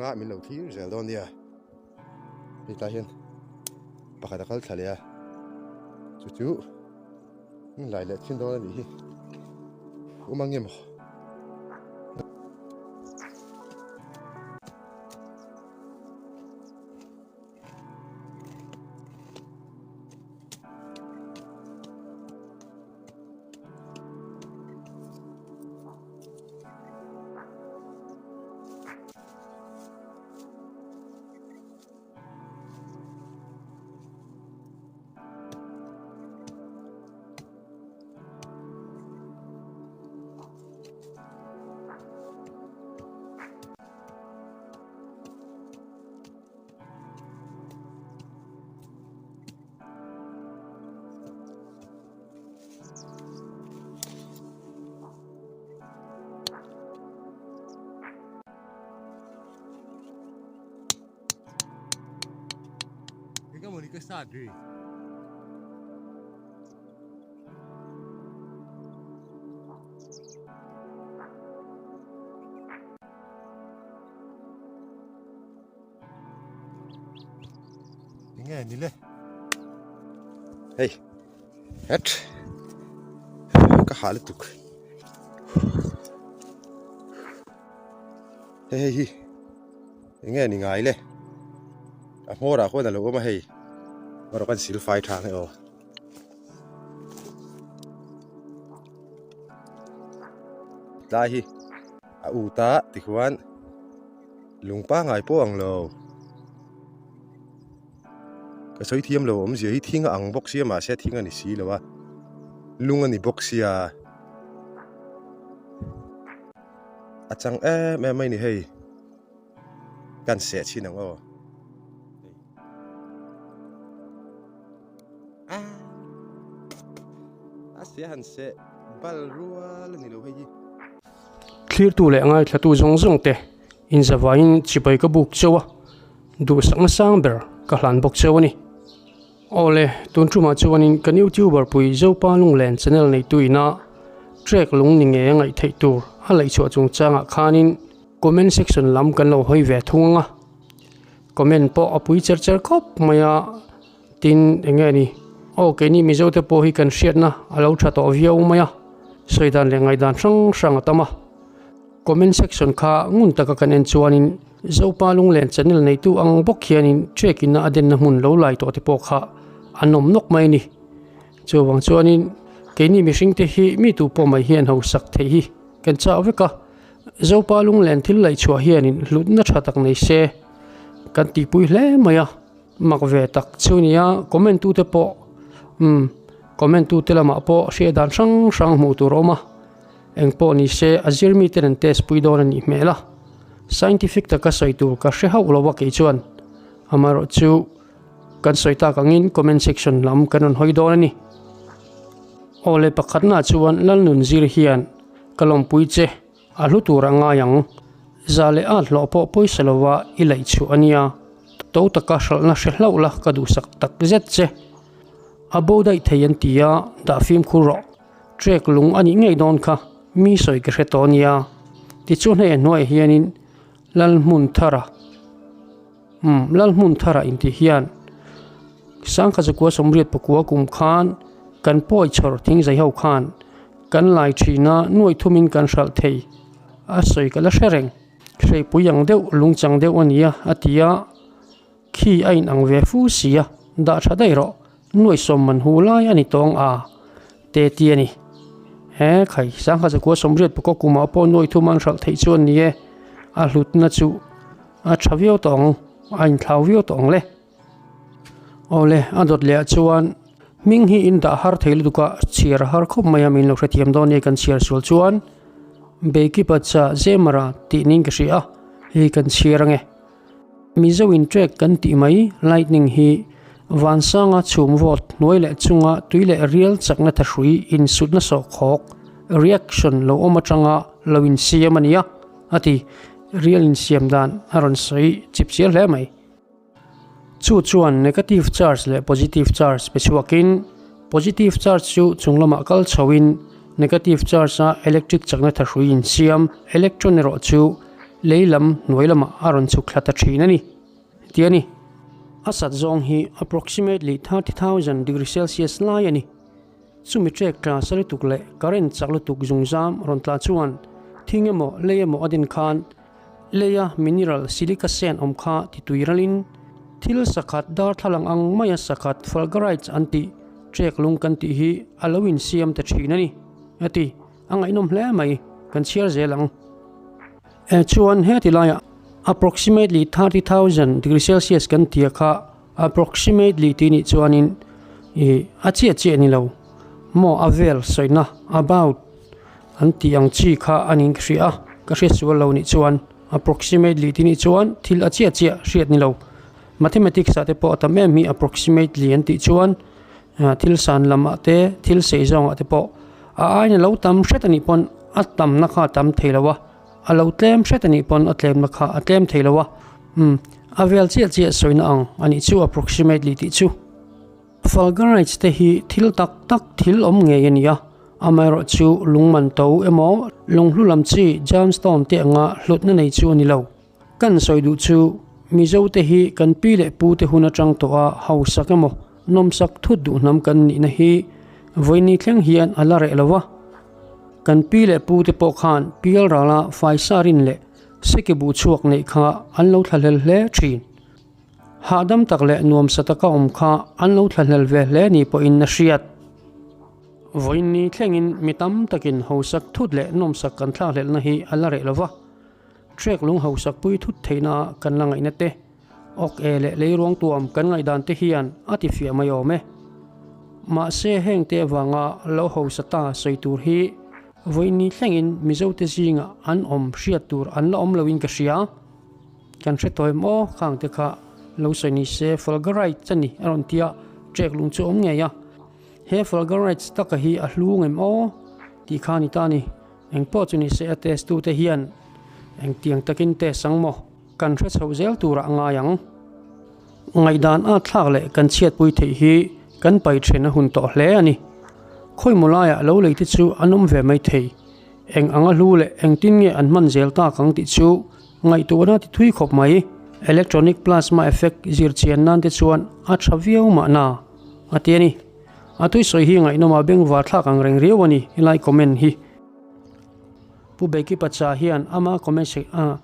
anga min lo thlir zel dawn nia. Hei tlai hian pakhat a kal thla leh a, chu chu min lai leh thin dawn a nih hi. Um ang nge maw? Eng ka sat ri. Enge ni le. Hei. Het. Ka hah lutuk. Hei hei hi. Enge ni ngai le. A hmawr ah khuan a lo awm a hei. Erawh kan sil fai tha ang e aw. Tlai hi a ut a tikhuan lung pangngai pawh ang lo. Ka sawi thiam lo awmzia hi thing a ang bawk sia mahse thing a ni si lo a lung a ni bawk sia a chang em em mai ni hei kan seh chhin ang aw. A seh han seh bal rual a ni lo hei hi. Thlirtu leh ngaithlatu zawng zawng te inzavaiin chibai ka buk cheu a, duhsakna sang ber ka hlan bawk cheu a ni. Awle, tun tumah chuanin kan youtuber pui Zopa Lunglen channel neitu ina track lung ni ngei a ngaih theih tur a laihchhuah chungchangah khanin comment section lam kan lo hawi ve thung ang a, comment pawh a pui cher cher khawp mai a, tin eng nge ni aw keini Mizo te pawh hi kan hriatna a lo tha tawh viau mai a, sawi dan leh ngaihdan hrang hrang a tam a. Comment section kha ngun taka kan en chuanin Zopa Lunglen channel neitu ang bawk hianin trek ina a denna hmun lo lai tawh te pawh kha an awm nawk mai a ni. Chuvang chuanin keini mihring te hi mi tu pawh mai hian hausak theih hi kan chak vek a, Zopa Lunglen thil laihchhuah hianin hlutna tha tak nei se kan tihpui hle mai a, mak ve tak chu nia comment tute pawh umm comment tute lamah pawh hriat dan hrang hrang hmuh tur a awm a. Eng pawh ni se, a zir miten an test pui dawn a nih hmel a. Scientific taka sawi tur ka hre hauh lo a kei chuan. Amaherawh chu kan sawi tak angin comment section lam kan rawn hawi dawn a ni. Aw le pakhatnaah chuan Lalnun zir hian ka lawmpui che, a hlu tur a ngai ang. Za leh at hlawh pawh pawisa lova i laih chhuah a nia. To taka hralhna hre hlauh la ka duhsak tak zet che. A bo daih thei an ti a, dah fimkhur rawh. Trek lung a nih ngei dawn kha mi sawi ka hre tawh nia. Tichuan hei a hnuaiah hianin Lalhmunthara umm Lalhmunthara intih hian Sangkha Zakua Sawmriat pakua kum khan kan pawi chhawr thingzai ho khan kan lai thin a nuai thumin kan hralh thei a sawi ka la hre reng. Hreipui ang deuh lungchang deuh a nia a ti a. Khi a in ang ve fu si a, dah tha daih rawh, nuaihsawm man hu lai a ni tawng a, te ti a ni. He khai, sangha zakua sawmriat pakaw kumah pawh nuaih thum an hralh theih chu a ni e, a hlutna chu a tha viau tawh ang, a inthlau viau tawh ang le. Awle, a dawt leh ah chuan hming hi in dah har thei lutuk a, chhiar a har khawp mai a, min lo hrethiam dawn nia kan chhiar sual chuan Beikipacha Zemara tih niin ka hria a, hei kan chhiar ange. Mizo in trek kan tih mai lightning hi vansanga chhum vawt hnuai leh chunga tui leh rial chakna thahrui insutna sawhkhawk reaction lo awm atanga lo insiam a nia a ti. Rial insiam dan a rawn sawi chip chial hle mai. Chu chuan negative charge leh positive charge pe chhuakin positive charge chu chung lamah kal chhoin negative charge a electric chakna thahrui insiam electron erawh chu. lei lam hnuai lamah a rawn chhuk thla ta thin a ni. Ti a ni. A sat zawng hi approximately 30,000 degree Celsius lai a ni. Chumi trek tla sa lutuk leh current chak lutuk zungzam rawn tla chuan thing emaw lei emaw a din khan leia mineral silica sand awm kha ti tui ralin thil sakhat darthlalang ang maia sakhat fulgurites an tih trek lung kan tih hi a lo insiam ta thin a ni, a ti. A ngaihnawm hle mai, kan chhiar zel ang. E chuan heti laiah approximately 30,000 degree Celsius kan tia kha approximately tih nih chuanin ih a chiah chiah ni lo maw a vel sawina about an tih ang chi kha a ning ka hria a, ka hriat sual lo nih chuan approximately tih nih chuan thil a chiah chiah hriat ni lo. Mathematics ah te pawh a tam em hi approximately an tih chuan thil san lamah te thil sei zawngah te pawh a aina lo tam hret anih pawn a tamna kha a tam thei lo a, a lo tlem hret anih pawn a tlemna kha a tlem thei lo a, umm a vel chiah chiah sawina ang anih chu approximately tih chu. Fulgurites te hi thil tak tak thil awm ngei a ni a, amaherawh chu lungman to emaw lunghlu lam chi gemstone te anga hlutna nei chu a ni lo. Kan sawi duh chu Mizo te hi kan pi leh pu te hun atang tawh a hausak emaw nawmsak thut duh hnam kan nihna hi vawiini thleng hian a la reh lo va. Kan pi leh pu te pawh khan pial rala faisa rin leh seki buh chhuak neih kha an lo thlahlel hle thin. Hahdam tak leh nuamsa taka awm kha an lo thlahlel ve hle ni pawhin a hriat. Vawiini thlengin mi tam takin hausak thut leh nawmsak kan thlakhlelhna hi a la reh lo va. Trek lung hausak pui thut theihna kan la ngaihna te, awk e leh leiruang tuam kan ngaihdan te hian a ti fiah mai awm e. Mahse heng te avanga lo hausa ta sawi tur hi vawiini thlengin Mizo te zingah an awm hriat tur an la awm loin ka hria. Kan hre tawh em aw khang te kha lo sawi ni se Fulgurite a ni a rawn tia trek lung chu awm ngei a. He Fulgurites taka hi a hlu ngem aw tih kha a ni ta a ni. Eng pawh chu ni se a test tute hian engtiang takin test ang maw? Kan hre chho zel turah a ngai ang. Ngaihdan at thlak leh kan chhiatpui theih hi kan pai then a hun tawh hle a ni. Khawimaw laiah lo lei te chu an awm ve mai thei. Eng anga hlu leh engtin nge an hman zel tak ang tih chu ngaihtuahna ti thui khawp mai. Electronic plasma effect zir chian nan te chuan a tha viau mahna a ti a ni. A tui sawi hi ngaihnawm a bengvar thlak ang reng riau a ni helai comment hi. Pu Becky Pacha hian ama comment sec ah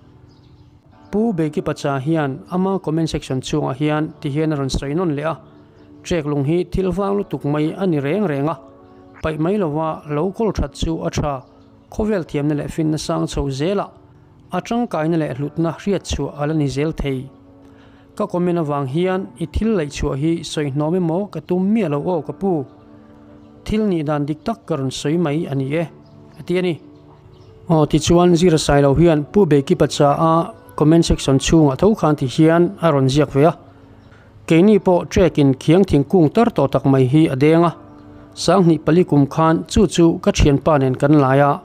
Pu Becky Pacha hian ama comment section chungah hian ti hian a rawn sawi nawn leh a, Trek lung hi thil vang lutuk mai a ni reng reng a, paih mai lova lo kawl that chu a tha, khawvel thiamna leh finna sang chho zelah a tangkaina leh hlutna hriat chhuah a la ni zel thei. Ka comment avang hian i thil laih chhuah hi sawi hnawm emaw ka tum miah lo aw ka pu. Thil nih dan dik tak ka rawn sawi mai a ni e, a ti a ni. Aw tichuan Zira Sailo hian Pu Beki Pacha a comment section chhungah tho khan ti hian a rawn ziak ve a. Keini pawh trek in khiang thingkung tar tawh tak mai hi a deng a. Sanghnih pali kum khan chu chu ka thianpa nen kan lai a.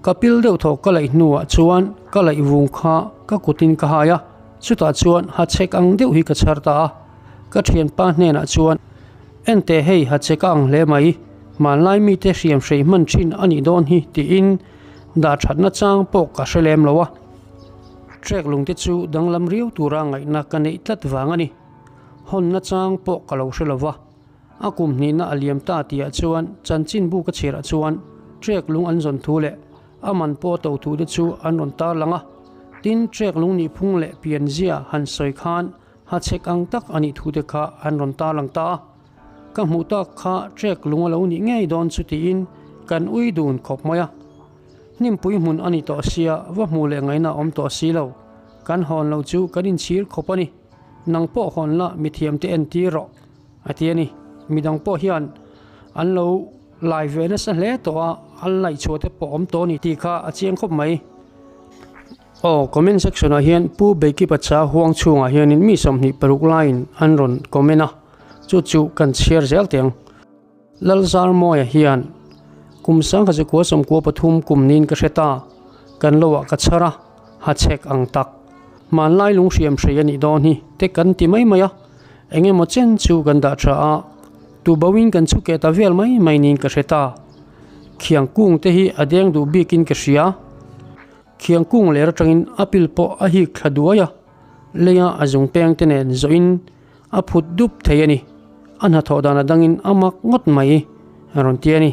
Ka pil deuh thaw ka laih hnuah chuan ka laih vung kha ka kutin ka hai a. Chutah chuan hachhek ang deuh hi ka chhar ta a, ka thianpa hnenah chuan, Enteh hei hachhek a ang hle mai, hmanlai mite hriam hrei hman thin a nih dawn hi tiin dah thatna chang pawh ka hre lem lo a. Trek lungte chu danglam riau tura ngaihna ka neih tlat vang a ni. Hawnna chang pawh ka lo hre lo va. A kum hnihna a liam ta tihah chuan chanchinbu ka chhiarah chuan trek lung an zawn thu leh a man pawh to thu te chu an rawn tar lang a. Tin, trek lung nih phung leh pianzia han sawi khan hachhek ang tak a nih thu te kha an rawn tar lang ta a. Ka hmuh tak kha trek lung a lo nih ngei dawn chu tiin kan ui dun khawp mai a. Hnimpui hmun a ni tawh sia, va hmuh leh ngaihna a awm tawh si lo. Kan hawn lo chu kan inchhir khawp a ni. Nang pawh hawn la mithiam te entir rawh. A ti a ni. Midang pawh hian an lo lai ve nasa hle tawh a, an laihchhuah te pawh awm tawh a ni tih kha a chiang khawp mai. Aw, comment section ah hian Pu Beiki Pacha huang chhungah hianin mi 26 laiin an rawn comment a, chu chu kan chhiar zel teh ang. Lalzarmawia hian kum 1993 kum niin ka hre ta, kan lo ah ka chhar a, ha chhek ang tak. Hmanlai lung hriam hrei a nih dawn hi te kan ti mai mai a, eng emaw chen chu kan dah tha a, tu boin kan chhu keh ta vel mai mai niin ka hre ta. Khiang kung te hi a deng duh bikin ka hria. Khiang kung ler atangin a pil pawh a hik thla duai a, leia a zung peng te nen zawhin a phut dup thei a ni. A hnathawh dan a dangin a mak ngawt mai a rawn ti a ni.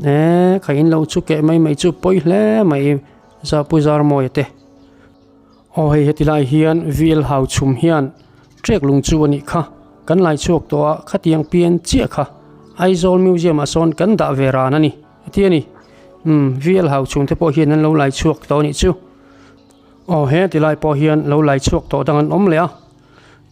Eee, kha in lo chu keh mai mai chu pawi hle mai Zapu Zarmawia te. Aw hei heti lai hian VL hau chhum hian trek lung chu a nih kha, kan lai chhuak tawh a khatiang pian chiah kha Aizawl Museum ah sawn kan dah ve ran a ni a ti a ni. Umm VL hau chhum te pawh hian an lo lai chhuak tawh a nih chu. Aw he ti lai pawh hian lo lai chhuak tawh dang an awm leh a,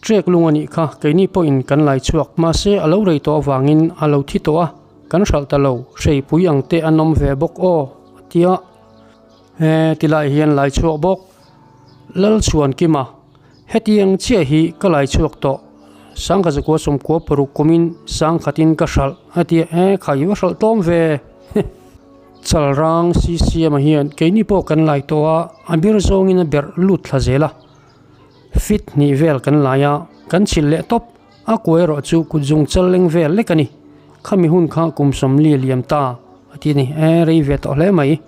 trek lung a nih kha keini pawhin kan lai chhuak mahse a lo rei tawh avangin a lo thi tawh a, kan hralh ta lo, hreipui ang te an awm ve bawk aw a ti a. He ti lai hian lai chhuak bawk. Lalchhuankima, Hetiang chiah hi ka lai chhuak tawh. Sangkhat zakua sawmkua paruk kumin sangkhatin ka hralh a ti a, e kha i va hralh tlawm ve. Chalrang CCM-a hian keini pawh kan lai tawh a, a bir zawngin a berh lut thla zel a. Fit hnih vel kan lai a, kan chhilh leh tawp. A kuai erawh chu kutzung chal leng vel lek a ni. Khami hun kha kum sawmli a liam ta a ti a ni. E rei ve tawh hle mai.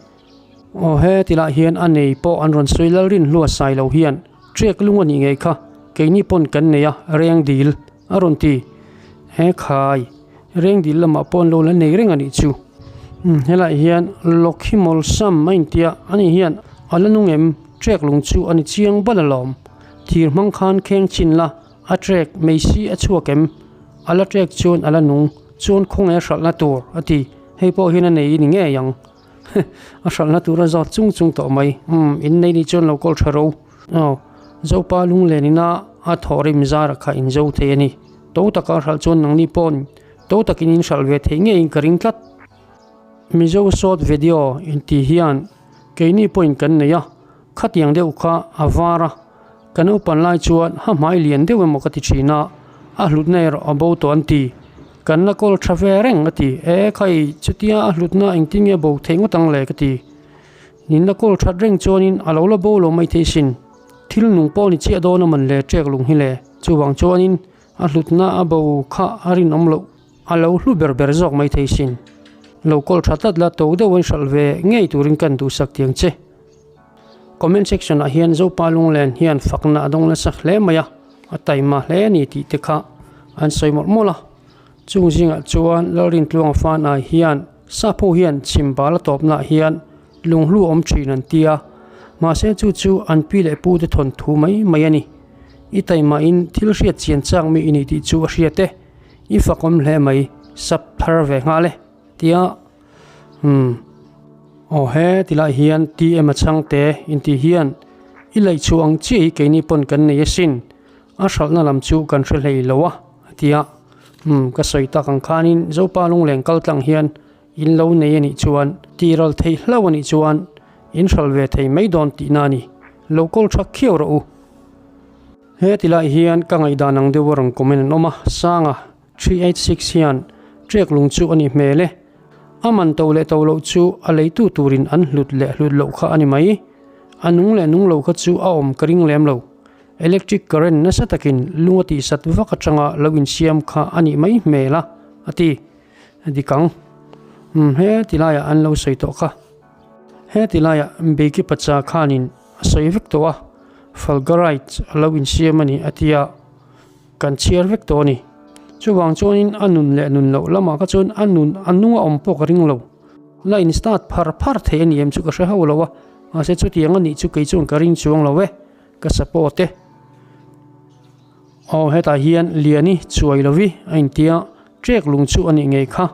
Aw he ti lah hian a nei pawh an rawn sawi lal rin hlua sai lo hian trek lung a nih ngei kha keini pawn kan nei a reng dil a rawn ti. He khai reng dil lamah pawh an lo la nei reng a nih chu. Umm helaiah hian Lokhi Mawlsam a intia a nih hian a la nung em trek lung chu a ni chiang bal alawm. Thir hmang khan kheng chin la a trek mai si a chhuak em a la trek chuan a la nung chuan khawnge hralhna tur a ti. Hei pawh hian a nei ni ngei ang. A hralhna tur a zawt chung chung tawh mai. Umm, in nei nih chuan lo kawl tha ro. Aw, Zopa lunglen ina a thawh rim zara kha in zo thei a ni. To taka hralh chuan nangni pawn to takin in hralh ve thei ngeiin ka ring tlat. Mizo short video intih hian keini pawhin kan nei a, khatiang deuh kha a var a. Ka naupan lai chuan ha hmai lian deuh emaw ka ti thin a, a hlutna erawh a bo tawh an ti. Kan la kawl tha ve reng a ti. E khai, chutia a hlutna engtin nge bo theih ngawt ang le ka ti. Nin la kawl that reng chuanin a lo la bo lo mai thei sin. Thil nung pawh ni chiah dawn a man le ṭek lung hi le. Chuvang chuanin a hlutna a bo kha a rinawm loh. A lo hlu ber ber zawk mai thei sin. Lo kawl tha tlat la to deuh an hralh ve ngei turin kan duhsak tiang che. Comment section ah hian Zopa Lunglen hian fakna a dawng nasa hle mai a, a taima hle a ni tih te kha an sawi mawlh mawlh a. Chung zingah chuan Lalrintluanga fan ah hian Sapho hian chhimbal a tawpna ah hian lunghlu a awm thin an ti a, mahse chu chu an pi leh pu te thawnthu mai mai a ni. I taima in thil hriat chian chak mi i ni tih chu a hriat e. I fakawm hle mai, sap thar ve nghal e tia umm aw he ti lai hian TM a chhang te intih hian i laih chhuah ang chiah hi keini pawn kan nei asin a hralhna lam chu kan hre hlei lo a tia umm ka sawi tak ang khanin Zopa lungleng kal tlang hian in lo nei anih chuan tihral theih hlauh anih chuan in hralh ve thei mai dawn tihna a ni lo kawl tha khiau rawh u. He ti lai hian ka ngaihdan ang deuh a rawn comment an awm a, Sanga, 386 hian trek lung chu a nih hmel e. A man to leh to loh chu a leitu turin an hlut leh hlut loh kha a ni mai. A nung leh nung lo kha chu a awm ka ring lem lo. Electric current nasa takin lung a tihsat vak atanga lo insiam kha a nih mai hmel a, a ti. Dik ang. Umm he ti laiah an lo sawi tawh kha. He ti laiah Beiki Pacha khanin a sawi vek tawh a, Fulgurite a lo insiam a ni a ti a, kan chhiar vek tawh a ni. Chuvang chuanin a nun leh nun loh lamah kha chuan a nun a nung a awm pawh ka ring lo. La in start phar phar thei a ni em chu ka hre ho lo a, mahse chutiang a nih chu kei chuan ka ring chuang lo e, ka support e. Aw hetah hian Liani chuai lovi a intia trek lung chu a nih ngei kha.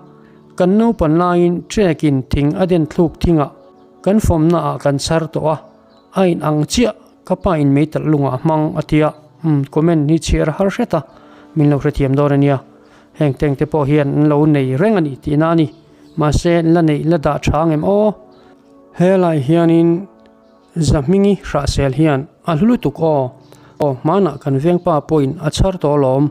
Kan naupan laiin trekin thing a den thluk thingah kan fawmna ah kan chhar tawh a, a in ang chiah ka pa in meitalh lungah a hmang a tia umm comment hi chhiar har hret a, min lo hrethiam dawn a nia. Heng teng te pawh hian an lo nei reng a nih tihna a ni. Mahse la neih la dah tha ang em aw. Helai hianin. Zahmingi Hrahsel hian a hlu lutuk aw. Aw, hmanah kan vengpa pawhin a chhar tawh alawm.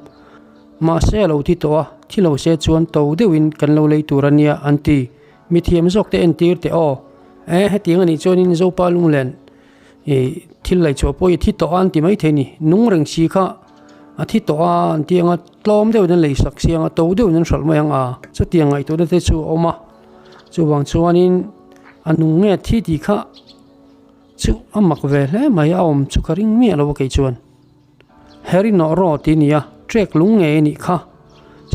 Mahse a lo thi tawh a, thi lo se chuan to deuhin kan lo lei tur a nia an ti. Mithiam zawk te entir teh aw. E, hetiang a nih chuanin Zopa lunglen i thil lei chhuah pawh i thi tawh a an ti maithei ni. Nung reng si kha a thi tawh a an ti ang a, tlawm deuhin an lei sak si ang a, to deuhin an hralh mai ang a. Chutiang ngaihtuahna te chu a awm a. Chuvang chuanin a nung nge thi tih kha. Chu a mak ve hle mai a awm chu ka ring miah lo a kei chuan. Harry nawh rawh tih nia, trek lung ngei a nih kha.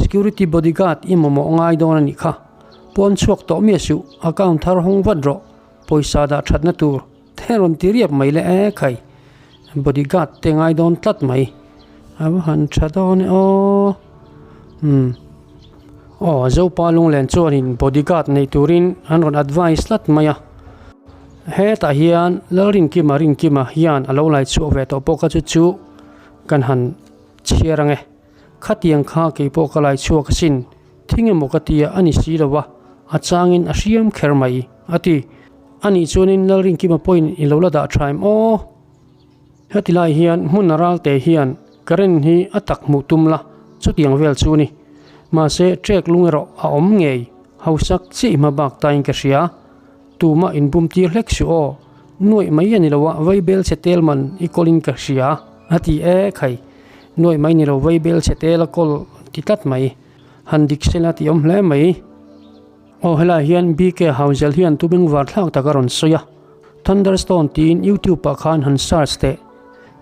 Security bodyguard i mamawh ngai dawn a nih kha. Pawn chhuak tawh miah suh, account thar hawng vat rawh, pawisa dah thatna tur te rawn ti riap mai le e khai. Bodyguard te ngai dawn tlat mai. A va han tha dawn e aw. Umm. Aw, Zopa Lunglen chuanin bodyguard nei turin an rawn advice tlat mai a. Hetah hian Lalrinkima Rinkima hian a lo lai chhuak ve tawh pawh kha chu chu kan han chhiar ang e. Khatiang kha kei pawh ka lai chhuak asin, thing emaw ka tia a ni si lo a, a changin a hriam kher mai, a ti. Anih chuanin Lalrinkima pawhin i lo la dah tha em aw? Heti lai hian hmun a ral te hian current hi a tak hmuh tum la, chutiang vel chu ni. Mahse trek lung erawh a awm ngei, hausak chiah i hma bak tain ka hria. Tumah inbum tir hlek suh aw, nuaih mai a ni lo a, vaibel chhe tel man i kawl in ka hria, a ti e khai. Nuaih mai ni lo vaibel chhe tel a kawl ti tlat mai. Han dik sela ti awm hle mai. Aw helai hian BK Hauzel hian tubing var thlak tak a rawn sawi a, Thunderstone tiin YouTube ah khan han search teh.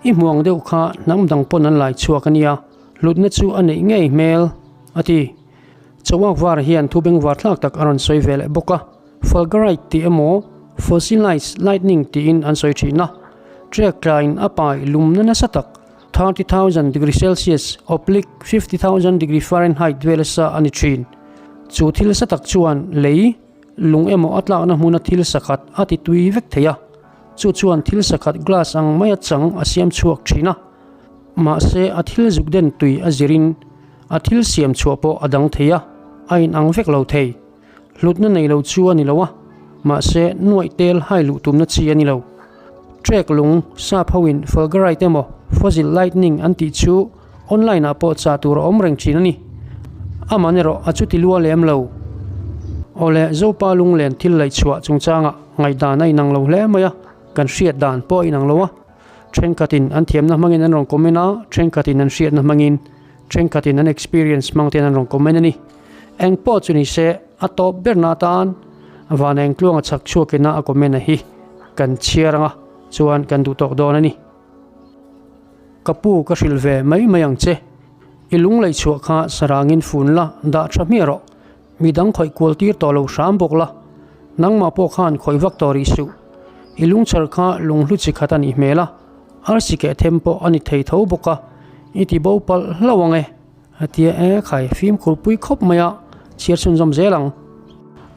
I hmu ang deuh kha hnam dang pawn an lai chhuak a nia, hlutna chu a neih ngei hmel, a ti. Chawak var hian thubeng var thlak tak a rawn sawi ve leh bawk a, Fulgurite tih emaw Fossilized lightning tiin an sawi thin a, trek tlaiin a pai lumna nasa tak, 30,000 degree Celsius oblique 50,000 degree Fahrenheit vela sa a ni thin. Chu thil sa tak chuan lei, lung emaw a tlakna hmuna thil sakhat a ti tui vek thei a, chu chuan thil sakhat glass ang maia chang a siam chhuak thin a. Mahse a thil zuk den tui a zirin a thil siam chhuah pawh a dang thei a, a inang vek lo thei. Hlutna nei lo chu a ni lo a, mahse nuaih tel hai luh tumna chi a ni lo. Trek lung, sap hoin fulgurite emaw fossil lightning an tih chu online ah pawh chah tur a awm reng thin a ni. Aman erawh a chuti lua lem lo. Awle, Zopa lunglen thil laih chhuah chungchangah ngaihdan a inang lo hle mai a, kan hriat dan pawh a inang lo a. Thenkhatin an thiamna hmangin an rawn comment a, thenkhatin an hriatna hmangin, thenkhatin an experience hmang ten an rawn comment a ni. Eng pawh chu ni se, a tawp berna atan van eng tluanga chhak chhuakina a comment a hi kan chhiar anga chuan kan duh tawk dawn a ni. Ka pu ka hrilh ve mai mai ang che, i lunglei chhuah kha sarangin fun la dah tha hmiah rawh, midang khawih kual tir tawh lo hram bawk la, nangmah pawh khan khawih vak tawh rih suh. I lungchar kha lunghlu chi khat a nih hmel a, arsi keh them pawh a ni thei tho bawk a, i ti bo palh hlauh ang e. A tia e, khai fimkhur pui khawp mai a, chhiar chhunzawm zel ang.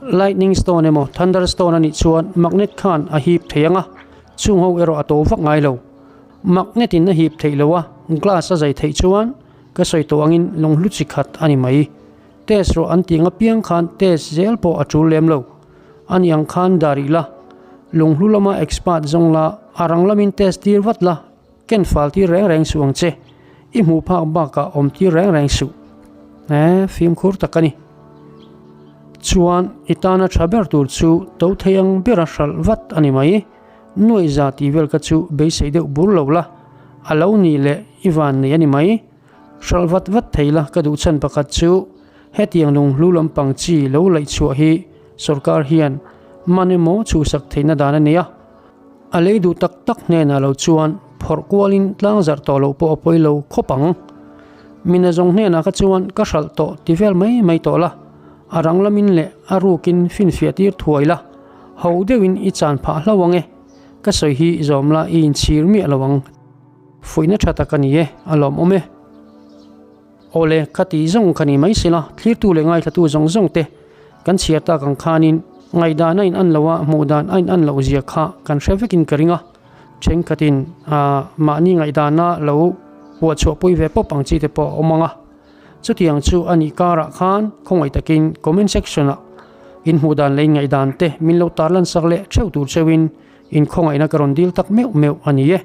Lightning stone emaw thunder stone a nih chuan magnet khan a hip thei ang a, chung ho erawh a to vak ngai lo. Magnet in a hip theih lo a, glass a zai theih chuan ka sawi tawh angin lunghlu chi khat a ni mai. Test rawh an tih ang apiang khan test zel pawh a tul lem lo. A nih ang khan dar ih la, lunghlu lama expert zawng la, a rang lamin test tir vat la, Ken fal tir reng reng suh ang che, i hmuh phak bakah awm tir reng reng suh. E, fimkhur tak a ni. Chuan, i tana tha ber tur chu to thei ang bera hralh vat a ni mai. Nuaih za tih vel kha chu beisei deuh bur lo la, a lo nih leh i van nei a ni mai. Hralh vat vat thei la ka duh chhan pakhat chu hetiang lunghlu lampang chi lo laih chhuah hi sorkar hian man emaw chhuhsak theihna dan a nei a. A lei duh tak tak hnenah lo chuan phawrh kualin tlang zarh tawh loh pawh a pawi lo khawp ang. Mina zawng hnenah kha chuan ka hralh tawh ti vel mai mai tawh la, a rang lamin leh a rukin finfiah tir thuai la, ho deuhin i chan phah hlauh ang e, ka sawi hi zawm la i inchhir miah lo ang. Fuihna tha tak a ni e, a lawmawm e. Awle, ka ti zawng ka ni mai sela, thlirtu leh ngaithlatu zawng zawng te kan chhiar tak ang khanin ngaihdan a in an loh a, hmuh dan a in an loh zia kha kan hre vekin ka ring a, thenkhatin mahni ngaihdana lo puahchhuah pui ve pawp ang chi te pawh a awm ang a. Chutiang chu a nih karah khan khawngaih takin comment section ah in hmuh dan leh in ngaihdan te min lo tarlan sak leh theuh tur cheuhin in khawngaihna ka rawn dil tak meuh meuh a ni e.